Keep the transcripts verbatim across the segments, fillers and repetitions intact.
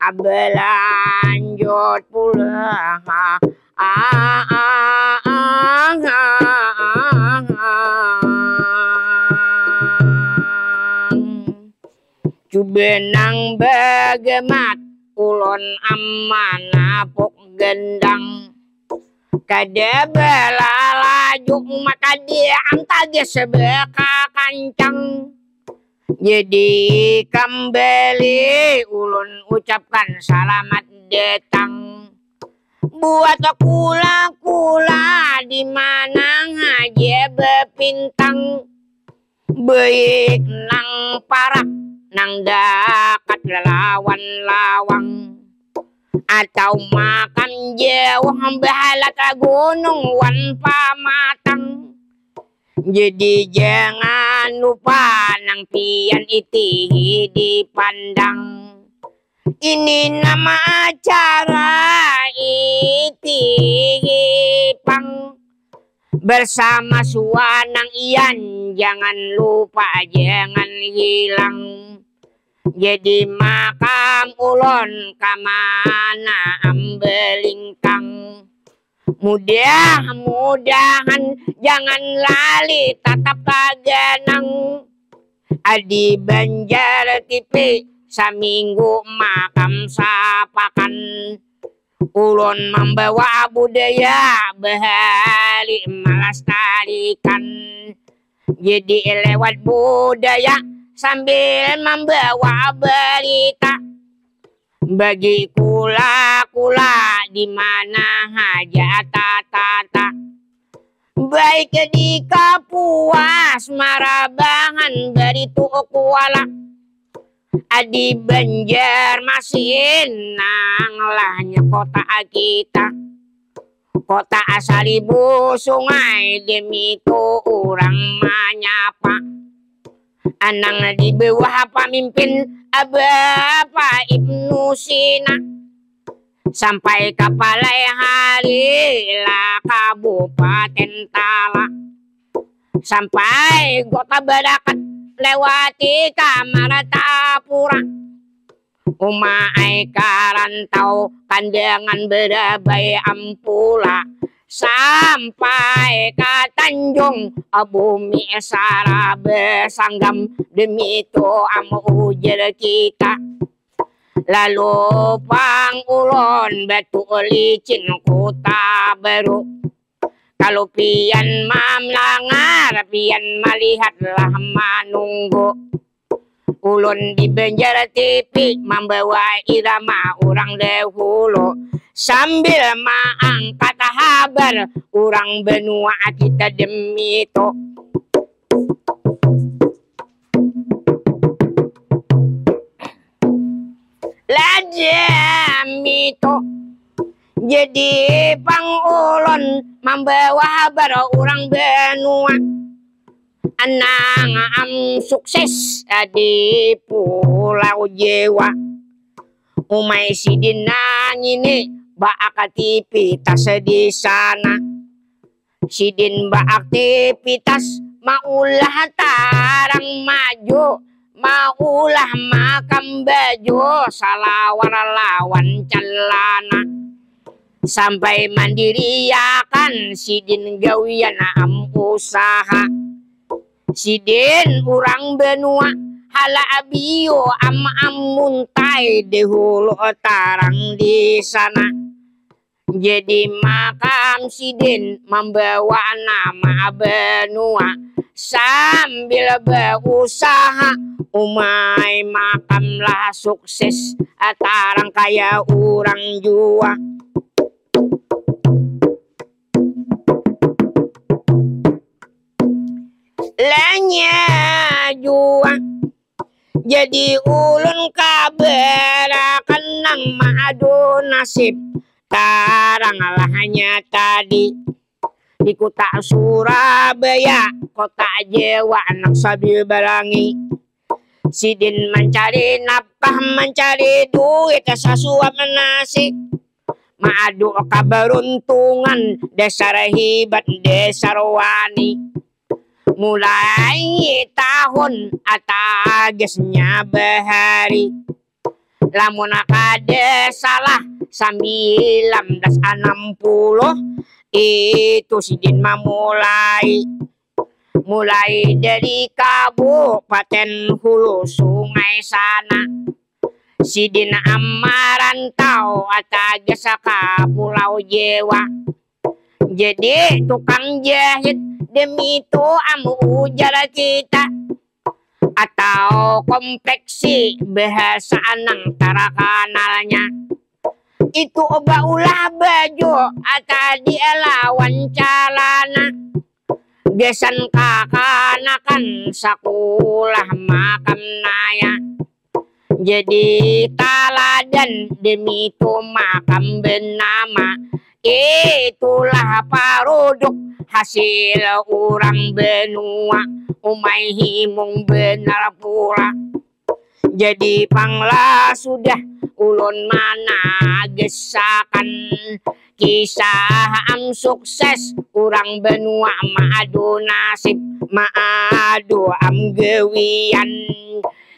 Abalanjut pulang. Cubenang bagamat ulun amanapuk gendang. Kada balalajuk maka diam tagas baka kancang. Jadi kambali ulun ucapkan salamat datang buat kula-kula di mana haja bapintang. Baik nang parak nang dakat lawan lawang atau makam jauh bahalat gunung wan pamatang. Jadi jangan lupa nang pian itihi dipandang. Ini nama acara itihi pang bersama suanang ian, jangan lupa jangan hilang. Jadi makam ulun kamana ambelingkang. Mudah-mudahan jangan lali tatap kaganang. Adi Banjar T V saminggu makam sapakan. Ulun mambawa budaya bahari malastarikan. Jadi lewat budaya sambil mambawa berita bagi kula-kula di mana haja tatata. Baik di Kapuas, Marabahan, Baritu, Kuala, di Banjarmasin, nang lahnya kota kita. Kota Saribu Sungai, demi tu urang manyapa. Anang di bawah pamimpin Bapa Ibnu Sina. Sampai ka Palai Hari lah Kabupaten Tala. Sampai Kota Barakat lewati ka Martapura. Uma ai ka Rantau Kandangan Barabai Ampula. Sampai ka Tanjung Bumi Sara Basanggam demi tu am ujar kita. Lalu pang ulun Batu Licin Kuta Baru. Kalu pian mamlangar, pian malihat lah manunggu. Ulun di Banjar T V mambawa irama urang dahulu sambil maangkat habar urang banua kita demi tu. Lah demi tu. Jadi pang ulun mambawa habar urang banua. Anang am sukses di Pulau Jawa. Umai sidin nangini baaktivitas di sana. Sidin baaktivitas maulah tarang maju, maulah makam baju, salawar lawan calana. Sampai mandiriakan sidin gawian am usaha. Sidin urang banua hala abiu am am muntai dahulu tarang di sana. Jadi makam sidin mambawa nama banua sambil bausaha umai makam lah sukses tarang kaya urang jua. Lanya jua. Jadi ulun kabarakan nang maadu nasib tarang lahnya tadi. Di kota Surabaya, kota Jawa nang sabil barangi. Sidin mancari nafkah, mancari duit sasuap nasi. Maadu kabaruntungan dasar hibat dasar wani. Mulai tahun atagasnya bahari. Lamun kada salah, sambilan belas anam puluh itu sidin mamulai. Mulai dari Kabupaten Hulu Sungai sana, sidin am marantau atagas ka Pulau Jawa. Jadi tukang jahit demi itu am ujar kita, atau kompleksi bahasa nang tarakanalnya. Itu baulah baju atadi lawan calana gasan kakanakan sakulah makam naya. Jadi taladan demi itu makam benama, itulah paruduk hasil urang benua, umai himung benar pula. Jadi panglah sudah ulun managesakan kisah am sukses urang benua maadu nasib, maadu am gawian.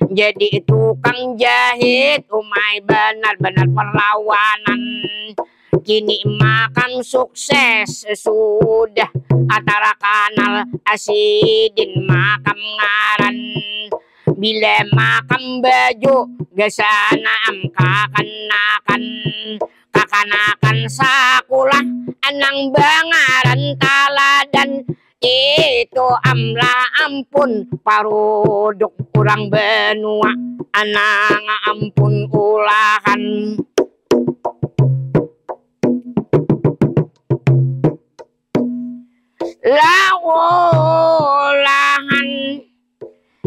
Jadi tukang jahit umai banar-banar perlawanan. Kini makam sukses sudah atarakanal, asidin makam ngaran. Bila makam baju gasana am kakanakan, kakanakan sakulah anang bangaran taladan. Itu am lah ampun paruduk urang benua, anang ampun ulahan. Lah ulahan.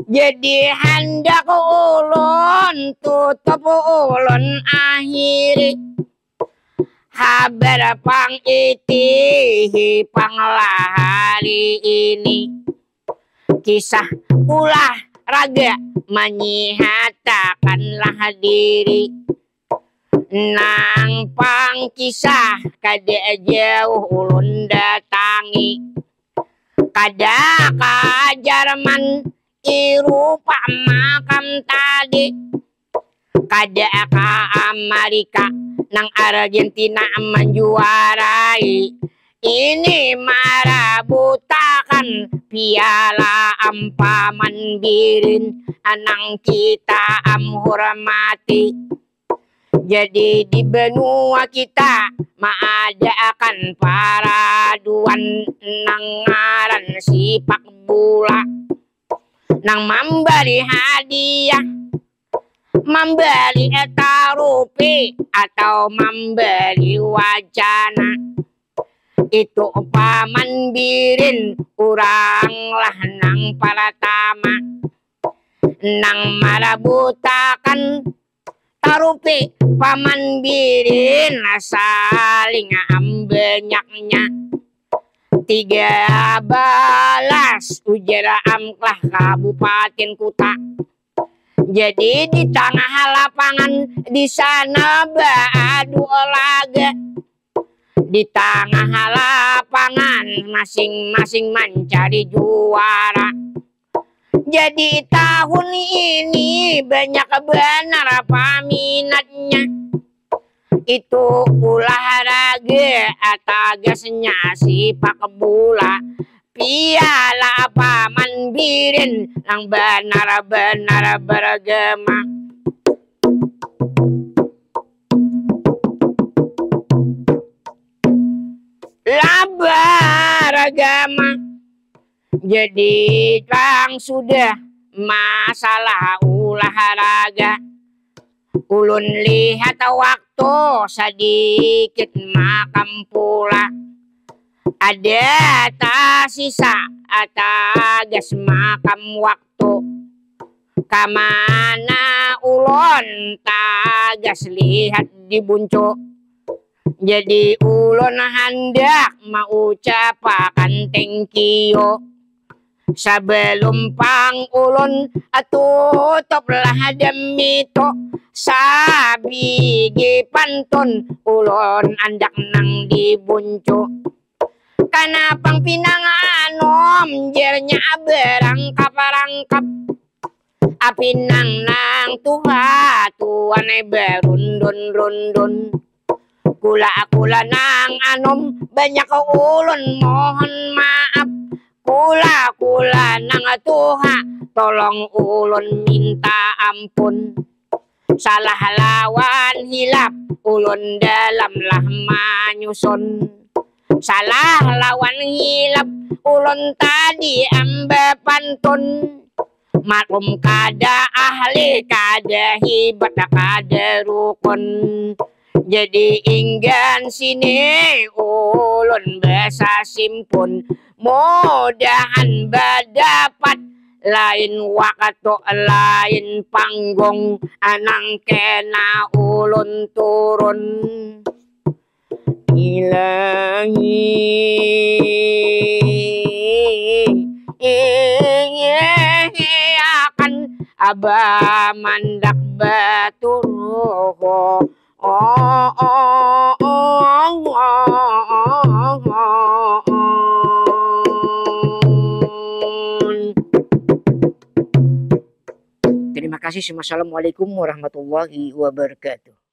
Jadi handak ulun tutup, ulun akhiri habar pang itihi pang lah hari ini. Kisah ulah raga manyihatakan lah diri. Nang pang kisah kada jauh ulun datangi. Kada ka Jarman, Irupa makam tadi. Kada ka Amerika, nang Argentina manjuarai. Ini marabutakan piala am paman birin, anang kita am hormati. Jadi di benua kita maadaakan paraduan nang ngaran sipak bula, nang mambari hadiah, mambari tarupi atau mambari wacana. Itu paman birin urang lah nang paratama nang marabutakan tarupi paman birin saling am banyaknya. Tiga balas ujar am lah kabupatin kuta. Jadi di tangah lapangan di sana baadu olaga. Di tangah lapangan masing-masing mancari juara. Jadi tahun ini banyak banar paminatnya. Itu ulah raga atagasnya sipak bula. Piala paman birin nang banar-banar bergema. Labar agama. Jadi pang sudah masalah ulah raga. Ulun lihat waktu sadikit makam pula. Ada tasisa atagas makam waktu. Kamana ulun tagas lihat di buncu. Jadi ulun handak maucapakan thank you. Sabalum pang ulun tutup lah demi tu sabigi pantun ulun andak nang di buncu. Kana pang pinang anom jernya berangkap-rangkap. Apinang nang tuha tuan ai barundun-rundun. Kula-kula nang anom banyak ulun mohon maaf. Kula-kula nang tuha tolong ulun minta ampun. Salah lawan hilap ulun dalam lah manyusun. Salah lawan hilap ulun tadi amba pantun. Maklum kada ahli, kada hibat, kada rukun. Jadi inggan sini ulun basasimpun. Mudahan badapat lain waktu, lain panggung, anang kena ulun turun. Ilahi, akan aba mandak baturuh. Oh, oh, oh, oh, oh, oh, oh. Terima kasih. Wassalamualaikum warahmatullahi wabarakatuh.